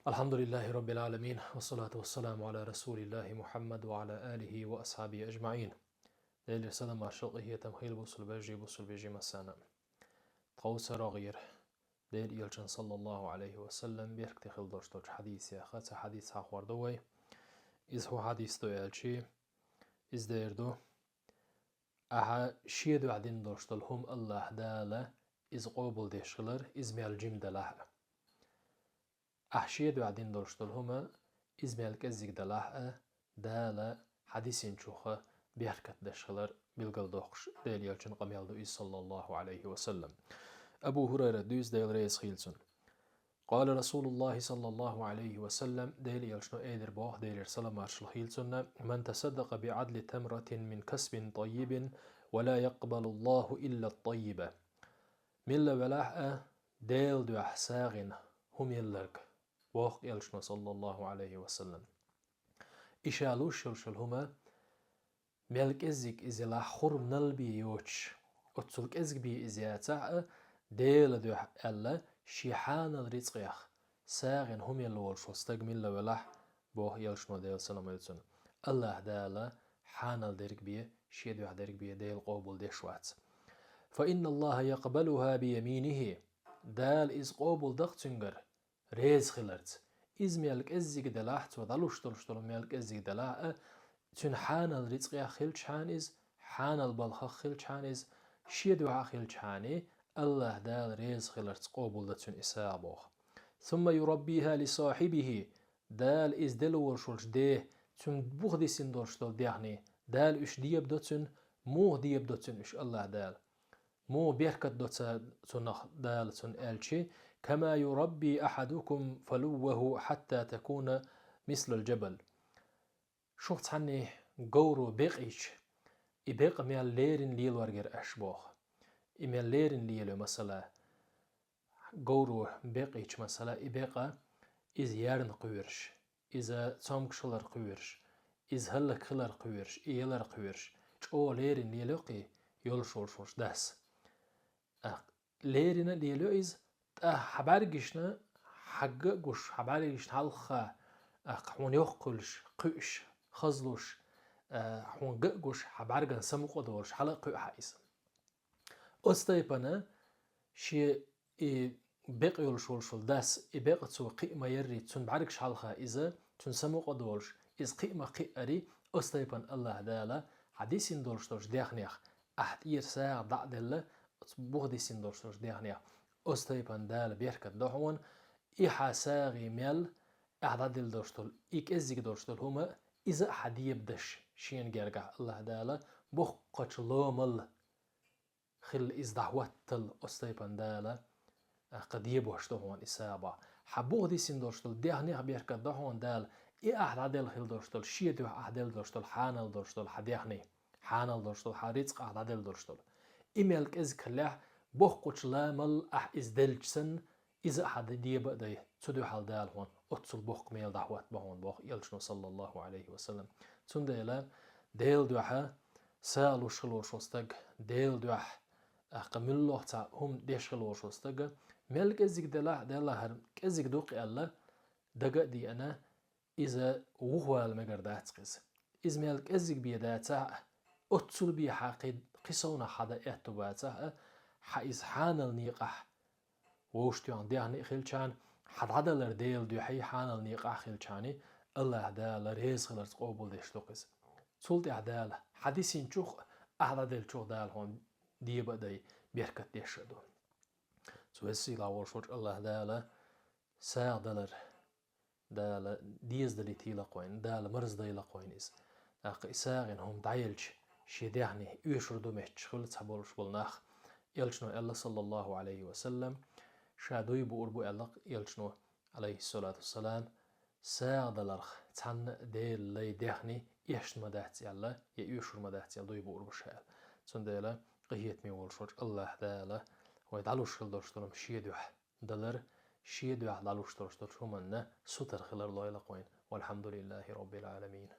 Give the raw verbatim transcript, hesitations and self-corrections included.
الحمد لله رب العالمين، والصلاة والسلام على رسول الله محمد وعلى آله وأصحابه أجمعين. Делера салам-маршал, къахетам хийла бусалба вежарий, бусалба вежарий массанена. Тховсара гӀийра Делан Элчан, саллаллаху Ӏалайхи ва саллам, беркате хила долуш долчу хьадисех цхьа хьадис хьахор ду вай. Иза хӀун хьадис ду аьлча, иза дера ду: ахьа шен дуьхьа дина долуш долу хӀума АллахӀа Дала иза къобалдеш хилар, иза мел жима делахь а. Ахьа шен дуьхьа дина долуш долу хӀума, иза мел кӀеззиг делахь а, Дала хьан дисинчух беркат деш хилар билгалдоккхуш, Делан Элчан къамел ду иза, саллаллаху Ӏалайхи ва саллам. Абу ХӀурайрата дуьйцу, Дела реза хийла цунна. قال رسول الله صلى الله عليه وسلم, Делан Элчано элира боху, Делера салам-маршал хийла цунна: من تصدق بعدل تمرة من كسب طيب ولا يقبل الله إلا الطيب. Милла велахь а, Делан дуьхьа сагӀина хӀума елларг, боху Элчано, саллаллаху Ӏалайхи ва саллам. И ша луш йолуш йолу хӀума, мел кӀеззиг иза елахь, хурманал бен йоцуш, оццул кӀезиг бен иза яцахь а, Делан дуьхьа аьлла, шен хьанал рицкъех сагӀина хӀума елла волуш волу стаг милла велахь, боху Элчано, Делан салам хуьлда цунна, АллахӀа Дала хьанал дерг бен, шен дуьхьа дерг бен Дела къобалдеш вац. فإن الله يقبلها بيمينه. Дала иза къобалдо-кх цуьнгара, реза хиларца. Иза мел кӀеззиг делахь, цо дӀалуш долуш долу мел кӀеззиг делахь а, цуьнан хьанал рицкъех хилчхьана иза, хьанал балхах хилчхьана иза, шен дуьхьа хилчхьана, АллахӀа Дала реза хиларца къобалдо цуьнан и сагӀа, боху. ثم يربيها لصاحبه. Дала иза делла волуш волчу ден, цуьнан буха дисина долуш долу дехний, Дала уьш дебадо цуьнан, муха дебадо цуьнан уьш АллахӀа Дала? Муха беркат до ца-, цунах Дала цунна аьлча: كما يربي أحدكم فلوه حتى تكون مثل الجبل. Шух цхьанний говро бекъийча, и бекъа мел леррина лелоргера аша, боху. И мел леррина лело, масала, говро бекъийча, масала, и бекъа, иза ярна кхоьруш, иза цомгуш хилар кхоьруш, иза хӀаллакьхилар кхоьруш, и ялар кхоьруш, чӀогӀа леррина лело-кх и йолуш волуш волчу дас. ТӀаккха леррина а лелайо иза, тӀаккха хьан бӀаьргашна хьагга а гуш, хьан бӀаьргашна хьалха, тӀаккха хьуна йоккха хуьлуш, кхуьуш, хазлуш, а, хьуна ган а гуш, хьан бӀаьргана самукъа а долуш, хьала а кхуьу хьан иза. Оцу тайпана шен и бекъа йолуш волуш волу дас, и бекъа цо кхиа ма-ярри, цуьнан бӀаьргаш хьалха иза, цуьнан самукъа а долуш, иза кхиа ма-кхиъари, оцу тайпана АллахӀа Дала хьан дисина долуш долчу дехнех ахьа тӀера сагӀа дӀа а делла, оцу буха дисина долуш долчу дехнех, оцу тайпана Дала беркат до хьуна, и хьан сагӀий мел, ахьа дӀаделла долуш долу, и кӀеззиг долуш долу хӀума, иза а хьан дебадеш, шена гергахь АллахӀа Дала боккхачу ломал хилла иза дӀахӀоттал, оцу тайпана Дала, а, кхин дебош до хьуна и сагӀа. Хьан буха дисина долуш долу дехнех беркат до хьуна Дала, и ахьа дӀаделла хила долуш долу, шен дуьхьа ахьа делла долуш долу, хьанал долуш долу хьан дехний, хьанал долуш долу хьан рицкъ ахьа дӀаделла долуш долу. И мел кӀезиг хиллехь, боккхачу ломал ахьа иза делча санна, иза а хьан деба а дай, цу дуьхьал Дала хьуна оццул боккха мел дӀахӀоттабо хьуна, боху Элчано, саллаллаху Ӏалайхи ва саллам. Цундела Делан дуьхьа сагӀа луш хила волуш волу стаг, Делан дуьхьа, тӀаккха муьлхха цхьа хӀума деш хила волуш волу стага, мел кӀеззиг делахь а, делахь, хӀара кӀеззиг ду-кх аьлла, дага а деана, иза вухавала мегар дац-кх иза. Иза мел кӀеззиг бен дацахь а, оццул бен хьан кхин, кхин совнах хьан дан аьтту бацахь а, хьан иза хьанал некъахь вовшахтоьхна дехний а хилчхьана, хьан дӀадалар Делан дуьхьий хьанал некъахь хилчхьана, АллахӀа Дала реза хиларца къобалдеш ду-кх иза. Цул тӀаьхьа Дала хьан дисинчух а, ахьа дӀаделлачух а Дала хьуна деба а дай, беркат деш а ду. Цу веза-сийлахь волуш волчу АллахӀа Дала сагӀа далар Дала дезадалийтийла-кх вайна, Дала марздойла-кх вайна иза. ТӀаккха и сагӀина хӀума дӀаелча, шен дехний оьшур ду моьттуш хуьлу цхьаболуш болу нах. Элчано аьлла, саллаллаху Ӏалайхи ва саллам, ша дуй буур бу аьлла-кх Элчано, Ӏалайхиссалату вассалам, сагӀа даларх цхьанна а Делан лай, дехний эшна ма дац аьлла, я оьшур ма дац аьлла дуй буур бу ша аьлла. Цундела къинхетаме волуш волчу АллахӀа Дала вай дӀалуш хила долуш долу хӀума шен дуьхьа далар, шен дуьхьа дӀалуш долуш долчу хӀуманна сутара хилар лойла-кх вайна. Валхьамдулиллахи Роббил Ӏаламин.